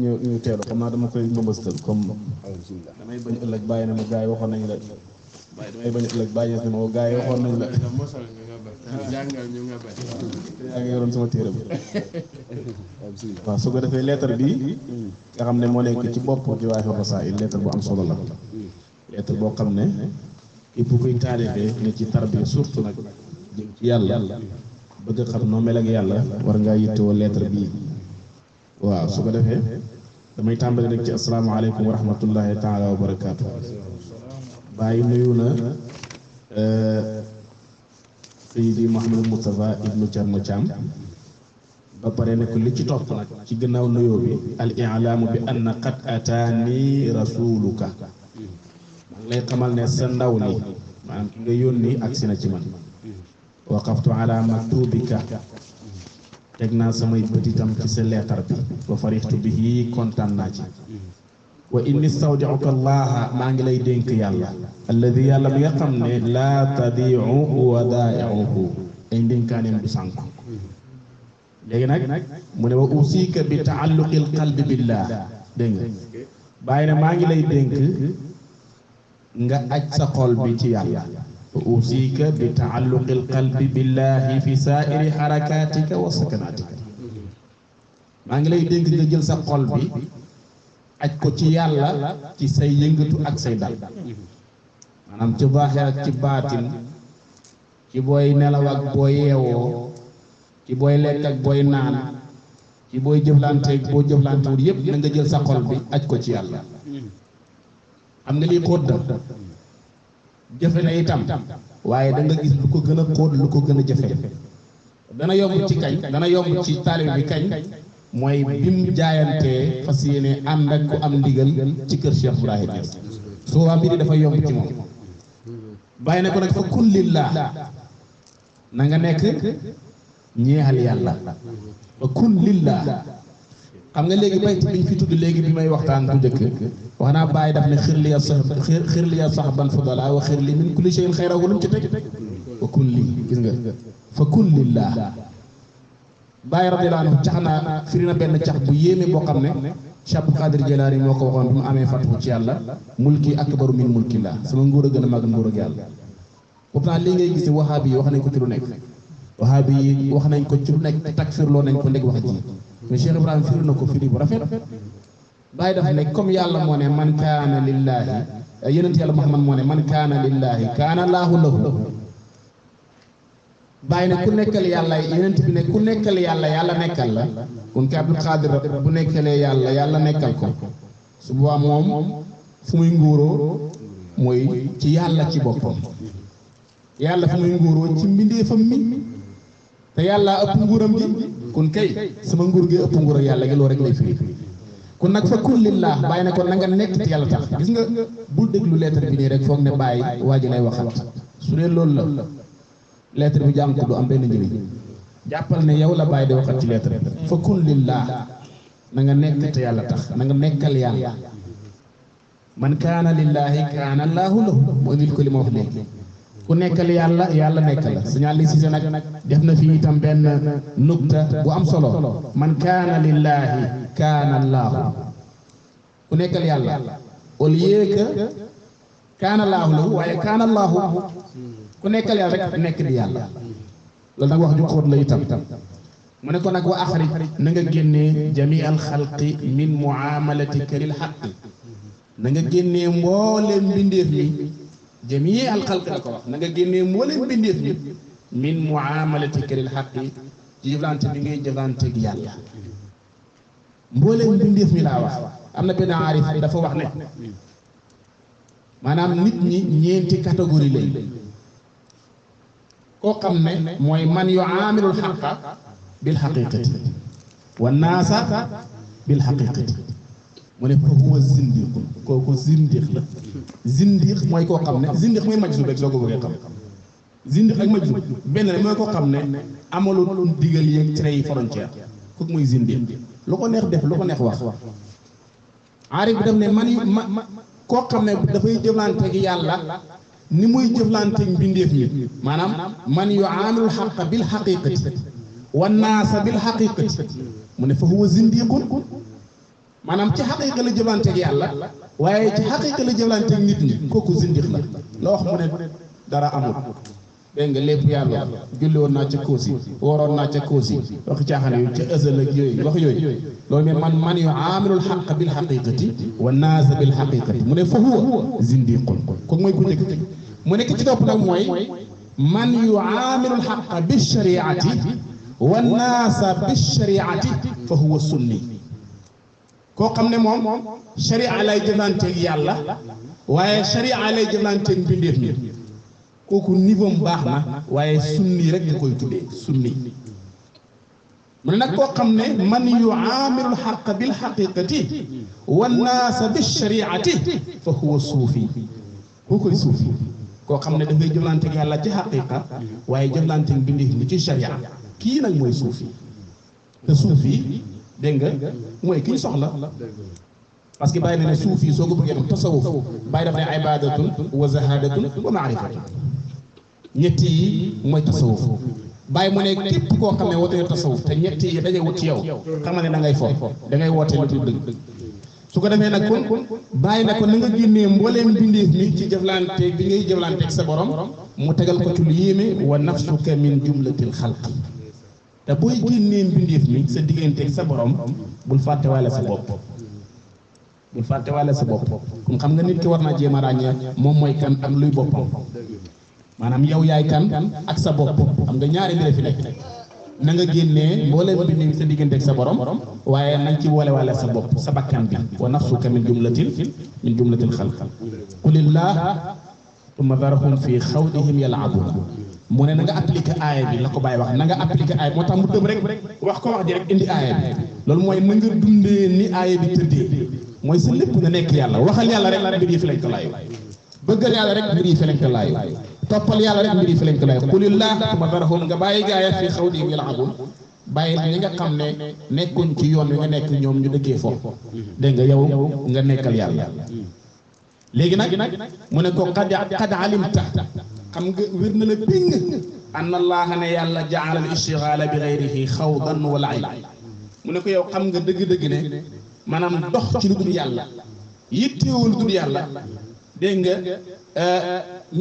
ñu teelu xam naa dama koy mbëmbëstal comme damay bañ ëllëg bàyyi na ma gars yi waxoon nañ la bàyyi damay bañ ëllëg bàyyi na ma gars yi waxoon nañ la jàngal ñu nga bañ yaa ngi yoroon sama téere bi waaw su ko defee lettre bi nga xam ne moo nekk ci bopp Jawaahir Rasaa'il lettre bu am solo la lettre boo xam ne képp kuy taalifee ne ci tarbiya surtout nag jëm ci yàlla bëgg a xam noo mel ak yàlla war ngaa yittewoo lettre bii waaw su ko defee damay tàmbali rek ci asalaamaaleykum wa rahmatullahi taala wa barakaatu bàyyi nuyu na Seydi Mouhamadou Moustapha ibnu Thierno Thiam ba pare ne ko li ci topp nag ci gannaaw nuyoo bi al i'laamu bi anna qad ataani rasuluka maa ngi lay xamal ne sa ndaw li maanaam ki nga yónni agsi na ci man waqaftu ala maktubika teg naa samay bët itam ci sa leetar bi wa farixtu bihi kontaan naa ci wa inni stawdi'uka allaha maa ngi lay dénk yàlla alladi yàlla bi nga xam ne laa tadiu wadaa'iuhu ay ndénkaaneem du sànku léegi nag mu ne wa usika bi taalluqi alqalbi billah dégg nga bàyyi ne maa ngi lay dénk nga aj sa xol bi ci yàlla wa usika bi taalluqi alqalbi billahi fi saairi xarakatika wa sakanatika maa ngi lay dénk nga jël sa xol bi aj ko ci yàlla ci say yëngatu ak say dal maanaam ci zaahir ak ci baatin ci booy nelaw ak booy yeewoo ci booy lekk ak booy naan ci booy jëflanteeg boo jëflantewul yépp na nga jël sa xol bi aj ko ci yàlla xam nga lii xóot da jëfe na itam waaye da nga gis lu ko gën a xóot lu ko gën a jëfe dana yomb ci kañ dana yomb ci taalib bi kañ mooy bim jaayantee fas yéene ànd ak ku am ndigal ci kër Cheikh Ibrahim Niass su waa mbiri dafa yomb ci moom bàyyi na ko nag fa kun lillah na nga nekk ñeexal yàlla fa kun lillah xam nga léegi bayt biñ fi tudd léegi bi may waxtaan bu njëkk wax naa bàyyi daf ne xir liya saxban fudala wa xir li min kulli shay'in xayrahu lu mu ci teg fa kun li gis nga fa kun lillah bàyyi radiyallahu anhu cax na firi na benn cax bu yéeme boo xam ne Cheikh Abdul Qadir Jilaani moo ko waxoon bi mu amee fatu ci yàlla mulki akbaru min mulkillah sama nguur a gën a màgg nguur ak yàlla pourtant lii ngay gis wahaabi yi wax nañ ko ci lu nekk wahaabi yi wax nañ ko ci lu nekk takfirloo nañ ko ndeg wax ji mais Cheikh Ibrahima firi na ko firi bu rafet bàyyi daf ne comme yàlla moo ne man kaana lillahi yonent yàlla Muhammad moo ne man kaana lillahi kaana laahu lahu bàyyi ne ku nekkal yàlla yonent bi ne ku nekkal yàlla yàlla nekkal la kon ki Abdul Xaadir bu nekkalee yàlla yàlla nekkal ko su boobaa moom fu muy nguuroo mooy ci yàlla ci boppam yàlla fu muy nguuroo ci mbindeefam mi te yàlla ëpp nguuram gi kon kay sama nguur gi ëpp nguur ak yàlla gi loolu rek lay firi kon nag fa kun lillah bàyyi ne ko na nga nekk te yàlla tax gis nga bul déglu lettre bi nii rek foog ne bàyyi waa ji lay waxat su dee loolu la lettre bi jàng ko du am benn njëriñ jàppal ne yow la bàyyi di waxat ci lettre bi fa kun lillah na nga nekk te yàlla tax na nga nekkal yàlla man kaana lillahi kaana allaahu lahu mooy nit ko li ma wax léegi ku nekkal yàlla yàlla nekkal la signal li si nag def na fi itam benn nukta bu am solo man kaana lillahi kaana allaahu ku nekkal yàlla au lieu que kaana allaahu lahu waaye kaana allaahu ku nekkal yàlla rek nekk di yàlla loolu nag wax ju xóot la itam mu ne ko nag wa axrij na nga génnee jami al xalqi min muamalatika lil xaqi na nga génnee mbooleem mbindeef mi jami al xalqi la ko wax na nga génnee mbooleem mbindeef mi min muamalatika lil xaqi ci jëflante bi ngay jëflanteeg yàlla mbooleem mbindeef mi laa wax am na benn aarif dafa wax ne maanaam nit ñi ñeenti catégorie lay koo xam ne mooy man yuaamilul xaqa bil xaqiqati wa naasa bil xaqiqati mu ne fa huwa zindiq kooku zindiq la zindiq mooy koo xam ne zindiq mooy majnun rek soo ko bëggee xam zindiq ak majnun benn rek mooy koo xam ne amalul digal yeeg tere yi frontière kooku mooy zindiq lu ko neex def lu ko neex wax aarif bi def ne man koo xam ne dafay jëflante gi yàlla ni muy jëflanteeg mbindeef ñi maanaam man yuaamilul xaqa bil xaqiqati wa naasa bil xaqiqati mu ne fa huwa zindiqun maanaam ci xaqiqa la jëflanteeg yàlla waaye ci xaqiqa la jëflanteeg nit ñi kooku zindiq la la wax mu ne dara amul dégg nga lépp yàlla julli woon naa ca kóosi waroon naa ca kóosi waxi caaxaan yooyu ca ësal ak yooyu wax yooyu loolu mais man yu aamilul xaq bil xaqiqati wa naasa bil xaqiqati mu ne fa huwa zindiqun kooku mooy bu njëkk mu nekk ci topp nag mooy man yu aamilul xaq bi shariati wa naasa bi shariati fa huwa sunni koo xam ne moom sharia lay jëflanteeg yàlla waaye sharia lay jëflanteeg mbindeef mi kooku niveau am baax na waaye sunni rek nga koy tuddee sunni mu ne nag koo xam ne man yuaamilul xaq bil xaqiqati wa naasa bi shariati fa huwa suufi koo koy suufi koo xam ne dafay jëflanteeg yàlla ci xaqiqa waaye jëflanteeg mbindeef mi ci sharia kii nag mooy suufi te suufi dégg nga mooy ki ñu soxla parce que bàyyi na ne suufi soo ko bëggee xam tasawuf bàyyi daf ne ibadatun wa zahadatun wa maarifatun ñetti yi mooy tasawuf bàyyi mu ne képp koo xam ne wootee tasawuf te ñetti yi dañuy wut ci yow xam ne da ngay fo da ngay woote lu dul dëgg su ko defee nag kon bàyyi na ko na nga génnee mbooleem mbindeef mi ci jëflante bi ngay jëflanteeg sa borom mu tegal ko ci lu yéeme wa nafsuka min jumlatil xalq te booy génnee mbindeef mi sa digganteeg sa borom bul fàtte waale sa bopp bul fàtte waale sa bopp kon xam nga nit ki war naa jéem a ràññee moom mooy kan ak luy boppam maanaam yow yaay kan ak sa bopp xam nga ñaari mbir fi nekk na nga génnee mbooleem mbindeef mi sa digganteeg sa borom waaye nañ ci boole waale sa bopp sa bakkan bi wa nafsuka min jumlatil xalq qulillah tumma darhum fi xawdihim yal'abuna mu ne na nga appliqué aaya bi la ko bàyyi wax na nga appliqué aaya moo tax mu tëb rek wax ko wax ji rek indi aaya bi loolu mooy na nga dundee ni aaya bi tëddee mooy sa lépp na nekk yàlla waxal yàlla rek mbir yi fi lañ ko laayu bëggal yàlla rek mbir yi fi lañ ko laayu toppal yàlla rek mbir yi fi lañ ko laayu qulillah tuma darahum nga bàyyi gaaya fi xawdihim yal'abun bàyyi ñi nga xam ne nekkuñ ci yoon wi nga nekk ñoom ñu dëkkee foofu dégg nga yow nga nekkal yàlla léegi nag mu ne ko qad alimta xam nga wér na la péng anna allaha ne yàlla jaala al ishtigaala bi gayrihi xawdan wa laib mu ne ko yow xam nga dëgg-dëgg ne maanaam dox ci lu dul yàlla yittewoo lu dul yàlla dégg nga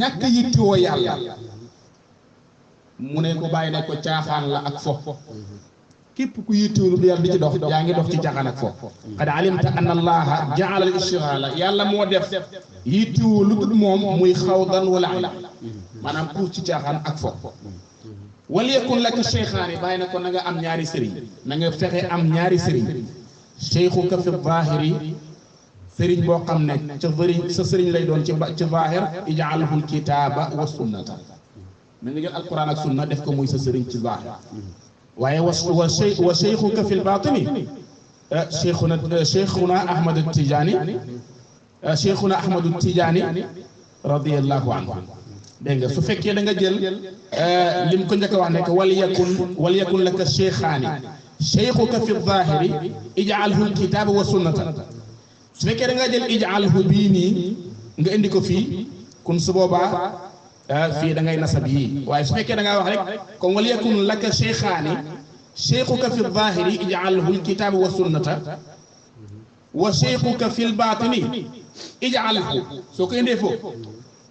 ñàkk yittewoo yàlla mu ne ko bàyyi ne ko caaxaan la ak fo képp ku yittewoo lu dul yàlla di ci dox yaa ngi dox ci caaxaan ak fo qad alimta anna allaha jaala al ishtigaala yàlla moo def yittewoo lu dul moom muy xawdan wa laib maanaam pour ci caaxaan ak fo wal yakun laka cheykhaani bàyyi na ko na nga am ñaari sëriñ na nga fexe am ñaari sëriñ cheykhuka fi zaahiri sëriñ boo xam ne ca sëriñ sa sëriñ lay doon ci zaahir ij'alhu alkitaaba wa sunnata na nga jël alquran ak sunna def ko muy sa sëriñ ci zaahir waaye wa cheykhuka fi lbaatini cheikhuna ahmad tijaani cheikhuna ahmadu tijaani radiyallahu anhu dégg nga su fekkee da nga jël lim ko njëkk a wax ne que wal yakun laka cheykhaani cheykhuka fi zaahiri ij'alhu alkitaaba wa sunnata su fekkee da nga jël ij'alhu bii nii nga indi ko fii kun su boobaa fii da ngay nasab yii waaye su fekkee da ngaa wax rek comme wal yakun laka cheykhaani cheykhuka fi zaahiri ij'alhu alkitaaba wa sunnata wa cheykhuka fi lbaatini ij'alhu soo ko indee foofu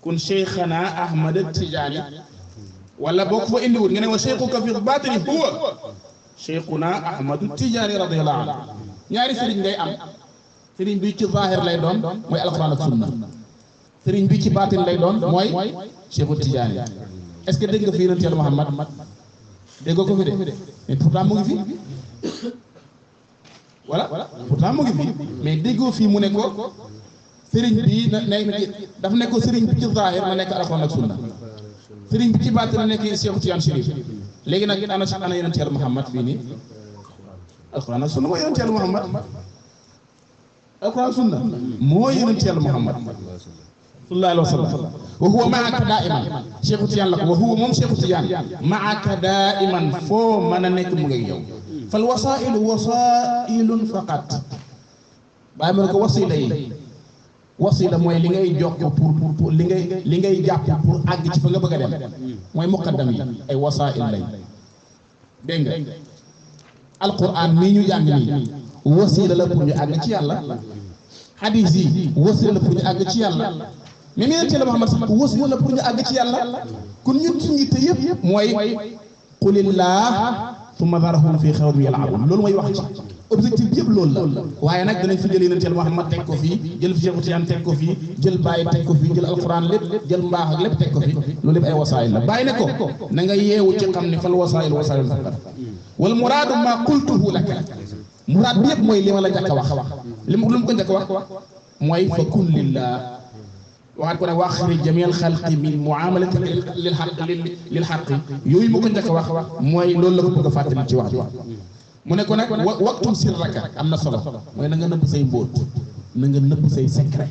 kun cheikhana ahmad tijaani wala boo ko fa indiwul nga ne wa cheikhuka fi batini huwa cheikhuna ahmad tijaani radiyallahu anhu ñaari sëriñ ngay am sëriñ bi ci zahir lay doon mooy alquran ak sunna sëriñ bi ci batin lay doon mooy cheikhu tijaani est-ce que dégg nga fi yonent Yàlla Muhammad déggoo ko fi de mais pourtant mu ngi fi voilà pourtant mu ngi fi mais déggoo fii mu ne ko sëriñ bi daf nekk sëriñ bi ci zaahir na nekk alxuraan ak sunna sëriñ bi ci baatin na nekk Cheikh Tidiane Chérif léegi nag ana yonent Yàlla Muhammad fii nii alxuraan ak sunna mooy yonent Yàlla Muhammad alxuraan ak sunna mooy yonent Yàlla Muhammad sallallahu alayhi wa sallam wa huwa maaka daa'iman Cheikh Tidiane la ko wa huwa moom Cheikh Tidiane maaka daa'iman foo mën a nekk mu ngi yow fal wasaa'ilu wasaa'ilun faqat bàyyi ma ne ko wasila mooy li ngay jokk pour li ngay jàpp pour àgg ci fa nga bëgg a dem mooy muqaddam yi ay wasaa'il lañ dégg nga alquran mii ñu jàng nii wasiila la pour ñu àgg ci yàlla hadis yi wasiila la pour ñu àgg ci yàlla mais yonent Yàlla Muhammad sax wasiila la pour ñu àgg ci yàlla kon ñun suñu te yëpp mooy qulillah thumma zarhum fi xawdihim yal'abun loolu mooy wax ci objectif bi yëpp loolu la waaye nag danañ fi jël yonent Yàlla Muhammad teg ko fii jël fi Cheikh Tijaan teg ko fii jël Baay teg ko fii jël alquran lépp jël mbaax ak lépp teg ko fi loolu lépp ay wasaayil la bàyyi ne ko na nga yeewu ci xam ne fal wasaayil faqat wal muraadu ma qultuhu laka muraad bi yëpp mooy li ma la njëkk a wax li mu ko njëkk a wax mooy fa kun lillah waxaat ko ne waxri jamil xalqi min muamalati lil xaqi yooyu mu ko njëkk a wax mooy loolu la ko bëgg a fàttali ci wax bi mu ne ko nag waxtum sirraka am na solo mooy na nga nëbb say mbóot na nga nëbb say secret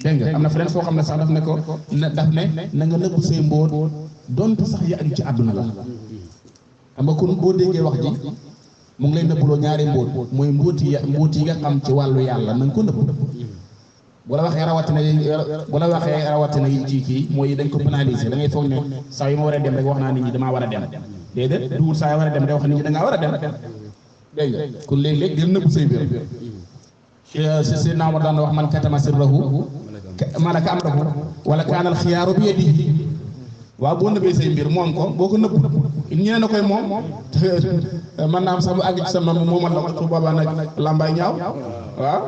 dégg nga am na feneen foo xam ne sax daf ne ko daf ne na nga nëbb say mbóot donte sax ya aju ci àdduna la xam nga kon boo déggee wax ji mu ngi lay nëbbuloo ñaari mbóot mooy mbóot yi nga xam ci wàllu yàlla na nga ko nëbb bu la waxee rawatina yi ci kii mooy dañ ko pénaliser da ngay foog ne saa yu ma war a dem rek wax naa nit ñi damaa war a dem déedéet duwul saa yu war a dem day wax nit ñi da ngaa war a dem dégg nga kon léeg-léeg dina nëbb say mbir si naa ma daan wax man katama sirrahu malaka amrahu wala kaanal xiyaaru bi yadihi waaw boo nëbbee say mbir moom ko boo ko nëbb ñeneen na koy moom man naa am sax mu àgg ci sa mam moomal la su boobaa nag làmbaay ñaaw waaw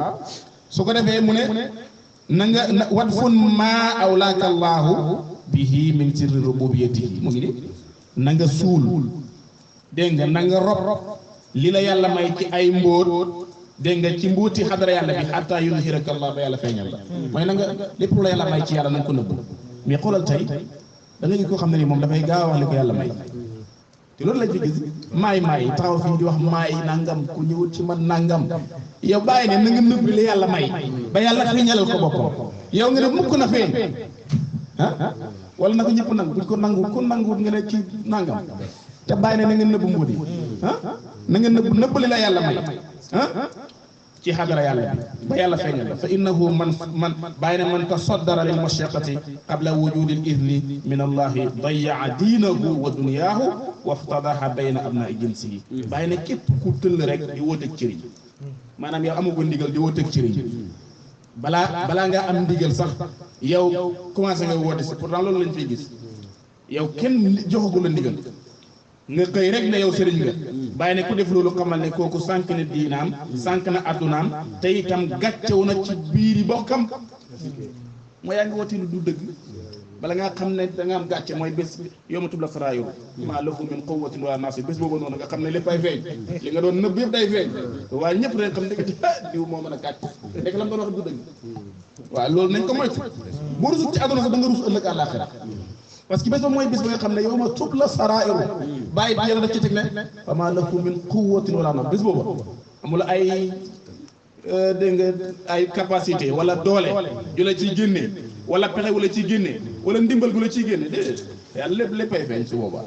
su ko defee mu ne na nga wat fun maa awlaaka allaahu bihi min sirri rububiyatihi mu ngi ni na nga suul dégg nga na nga rob li la yàlla may ci ay mbóot dégg nga ci mbuuti xadara yàlla bi xataa yuzhiraka allah ba yàlla feeñal la mooy na nga lépp lu la yàlla may ci yàlla na nga ko nëbb mais xoolal tey da nga gis koo xam ne nii moom dafay gaaw a wax li ko yàlla may te loolu lañ fi gis maay taxaw fi di wax maay nangam ku ñëwut ci man nangam yow bàyyi ne na nga nëbb li yàlla may ba yàlla feeñalal ko boppam yow nga ne mukk na feeñ ah wala na ko ñëpp nangu buñ ko nangu ku nanguwut nga ne ci nangam te bàyyi ne na nga nëbb mbuuti ah na nga nëbb li la yàlla may ah ci xadara yàlla bi ba yàlla feeñal la fa innahu man bàyyi ne man tasaddara lil mashaqqati qabla wujudi al idni min allahi dayaa diinahu wa dunyaahu waftadaha bayna abnaa jinsihi bàyyi ne képp ku tëll rek di wooteeg cëriñ maanaam yow amagoo ndigal di wooteeg cëriñ balaa ngaa am ndigal sax yow commencé nga woote si pourtant loolu lañ fay gis yow kenn joxagul la ndigal nga xëy rek ne yow sëriñ nga bàyyi ne ku def loolu xamal ne kooku sànq na diinaam sànq na addunaam te itam gàccewu na ci biiri bokkam mooy yaa ngi woote lu du dëgg bala ngaa xam ne da nga am gàcce mooy bés yawma tubla saraa'iru maa lahu min quwwatin wala naasir bés boobu noonu nga xam ne lépp ay feeñ li nga doon nëbb yëpp day feeñ waaye ñëpp dañ xam ne diw moo mën a gàcc nekk la mu doon wax du dëgg waaw loolu nañ ko moytu boo rusut ci àdduna sax da nga rus ëllëg àllaaxira parce que bés ba mooy bés ba nga xam ne yawma tubla saraa'iru bàyyi bi yàlla daf ci teg ne wa maa lahu min quwwatin wala naasir bés boobu amul ay dégg nga ay capacité wala doole ju la ciy génne wala pexe wu la ciy génne wala ndimbal gu la ciy génne déedéet yàlla léppay feeñ su boobaa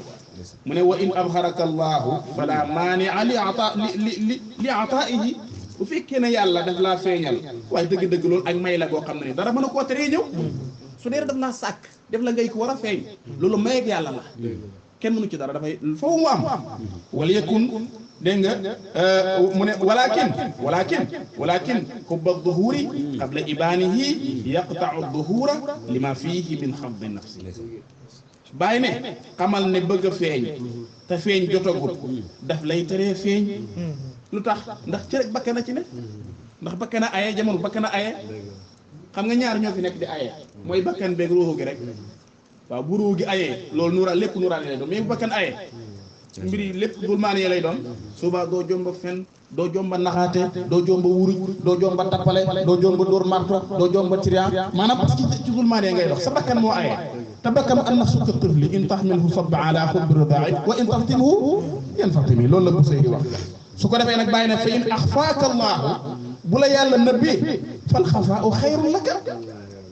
mu ne wa in abharaka allahu fala maania li ataihi bu fekkee ne yàlla daf laa feeñal waaye dëgg-dëgg loolu ak may la goo xam ne ni dara mën a koo teree ñëw su dee daf laa sàkk def la ngay ko war a feeñ loolu may ak yàlla la kenn mënu ci dara dafay foofu mu am wala yakun dégg nga mu ne walakin xubba duhuri qabla ibaanihi yaqtau duhura lima fihi min xabdi nafsi bàyyi ne xamal ne bëgg a feeñ te feeñ jotagut daf lay teree feeñ lu tax ndax ci rek bakke na ci ne ndax bakke na aye jamono bakke na aye xam nga ñaar ñoo fi nekk di aye mooy bakkan beeg ruuxu gi rek waaw bu ruuxu gi ayee loolu nuura lépp nuuraani lay doon mais bu bakkan ayee mbir yi lépp dul maan yee lay doon suba doo jomba fen doo jomba naxaate doo jomba wuruj doo jomba tappale doo jomba dóor marto doo jomba trian maanaam parce que ci dul maan yee ngay dox sa bakkan moo ayee te bakkan an nafsu ka tifli in tahmilhu sabba ala xubbi ridaa'i wa in taftimhu yanfatimi loolu la bu sëy di wax su ko defee nag bàyyi na fa in axfaaka allaahu bu la yàlla nëbbee fal xafaau xayrun laka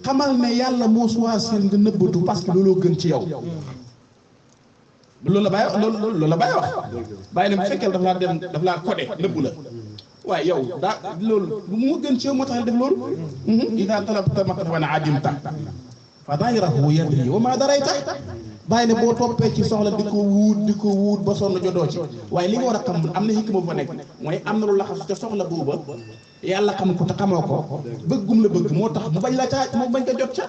xamal ne yàlla moo choisir nga nëbbatu parce que looloo gën ci yow loolu la bàyyi loolu la bàyyi wax bàyyi ne bu fekkee daf laa codé nëbbu la waaye yow daa loolu moo gën ci yow moo tax def loolu ida talabta maqtaban adimta fa dairahu yadri wa ma darayta bàyyi ne boo toppee ci soxla di ko wuut ba sonn jotoo ci waaye li nga war a xam am na hikma bu fa nekk mooy am na lu laxasu ca soxla booba yàlla xam ko te xamoo ko bëggum la bëgg moo tax mu bañ la caa mu bañ ko jot ca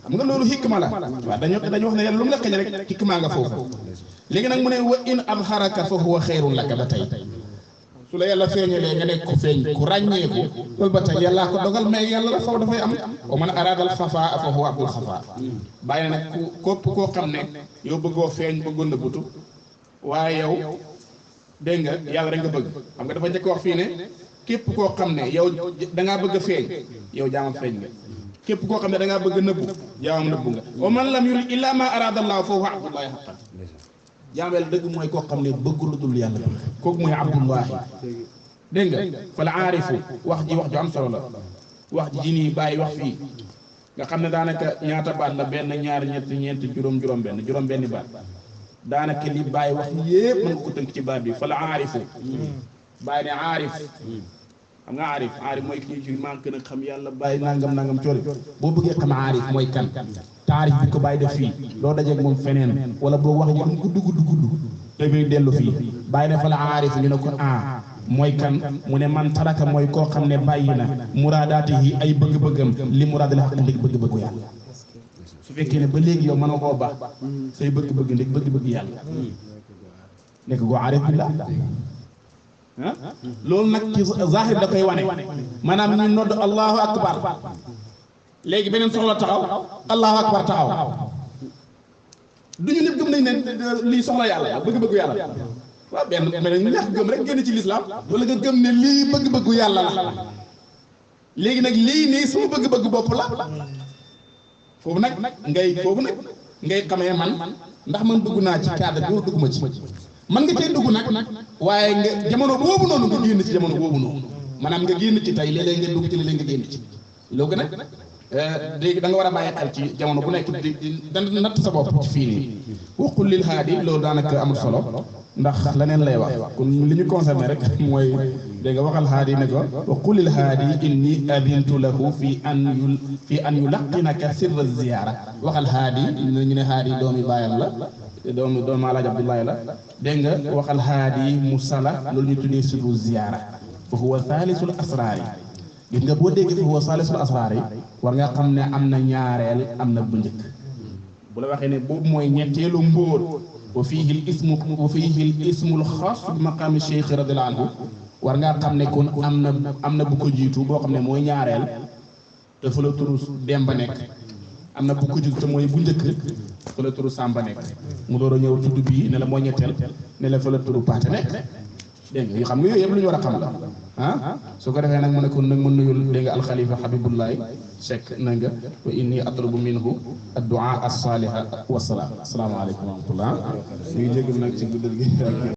xam nga loolu hikma la waaw dañu wax ne yàlla lu mu la xañ rek hikma nga foofu léegi nag mu ne wa in adharaka fa huwa xayrun laka ba tey su la yàlla feeñalee nga nekk ko feeñ ku ràññeeku loolu ba tey yàllaa ko dogal mais yàlla la foofu dafay am wa man araadal xafaa fa huwa abdul xafaa bàyyi na nag képp koo xam ne yow bëggoo feeñ bëggoon na butu waaye yow dégg nga yàlla rek nga bëgg xam nga dafa njëkk wax fii ne képp koo xam ne yow da ngaa bëgg a feeñ yow jaamam feeñ nga képp koo xam ne da ngaa bëgg a nëbbu jaamam nëbbu nga wa man lam yurid illa ma araadallahu fa huwa abdullahi xaqan jaamel dëgg mooy koo xam ne bëgg lu dul yàlla bëgg kooku mooy abdullahi dégg nga fa la aarifu wax ju am solo la wax ji nii bàyyi wax fii nga xam ne daanaka ñaata baat la benn ñaar ñetti ñeenti juróom benni baat daanaka li bàyyi wax yépp mën nga ko tënk ci baat bi fa la aarifu bàyyi ne aarif xam nga aarif mooy ki ci maa gën a xam yàlla bàyyi nangam coori boo bëggee xam aarif mooy kan taarif bi ko bàyyi def fii loo dajeeg moom feneen wala boo wax ji gudd dafay dellu fii bàyyi ne fa la aarif ñu ne ko mooy kan mu ne man taraka mooy koo xam ne bàyyi na muraadaati yi ay bëgg-bëggam li muraad la xaq ndig bëgg-bëggu yàlla su fekkee ne ba léegi yow mën a koo baax say bëgg-bëgg ndig bëgg-bëgg yàlla nekk goo aarif billah loolu nag ci zahir da koy wane maanaam ñu nodd allahu akbar léegi beneen soxla taxaw allahu akbar taxaw duñu nit gëm nañ ne lii soxla yàlla bëgg-bëggu yàlla waaw benn mais ñu ñàkk gëm rek génn ci lislaam wala nga gëm ne lii bëgg-bëggu yàlla la léegi nag lii nii sama bëgg-bëgg bopp la foofu nag ngay xamee man ndax man dugg naa ci cadre bi dugg ma ci man nga cee dugg nag waaye nga jamono boobu noonu nga génn ci jamono boobu noonu maanaam nga génn ci tey léeg-léeg nga dugg ci léeg-léeg nga génn ci loolu nag léegi da nga war a bàyyi xel ci jamono bu nekk di natt sa bopp ci fii nii waqul lil haadi loolu daanaka amul solo ndax leneen lay wax kon li ñu concerné rek mooy dégg nga waxal haadi ne ko waqul lil haadi inni adintu lahu fi an yulaqinaka sirra ziyaara waxal haadi ñu ne haadi doomi baayam la doomu Alaaji Abdoulaye la dégg nga waxal haadi musala loolu ñu tuddee sirru ziyaara fa huwa thaalisul asraar yi gis nga boo déggee fa huwa thaalisul asraar yi war nga xam ne am na ñaareel am na bu njëkk bu la waxee ne boobu mooy ñetteelu mbóor wa fiihi l ismul xaas bi maqaami cheikh radiyallahu anhu war ngaa xam ne kon am na bu ko jiitu boo xam ne mooy ñaareel te fa la turu Demba nekk am na bu ko jiitu te mooy bu njëkk fa la turu Samba nekk mu door a ñëw tudd bii ne la moo ñetteel ne la fa la turu Paate nekk dégg nga xam nga yooyu yëpp lu ñu war a xam la su ko defee nag mu ne kon nag mën nuyul dégg nga alxalifa Habibullahi Seck na nga wa inni atlubu minhu addu'a as-saliha wa salaam asalaamaaleykum wa rahmatullah ñu ngi jégalu nag ci guddal gi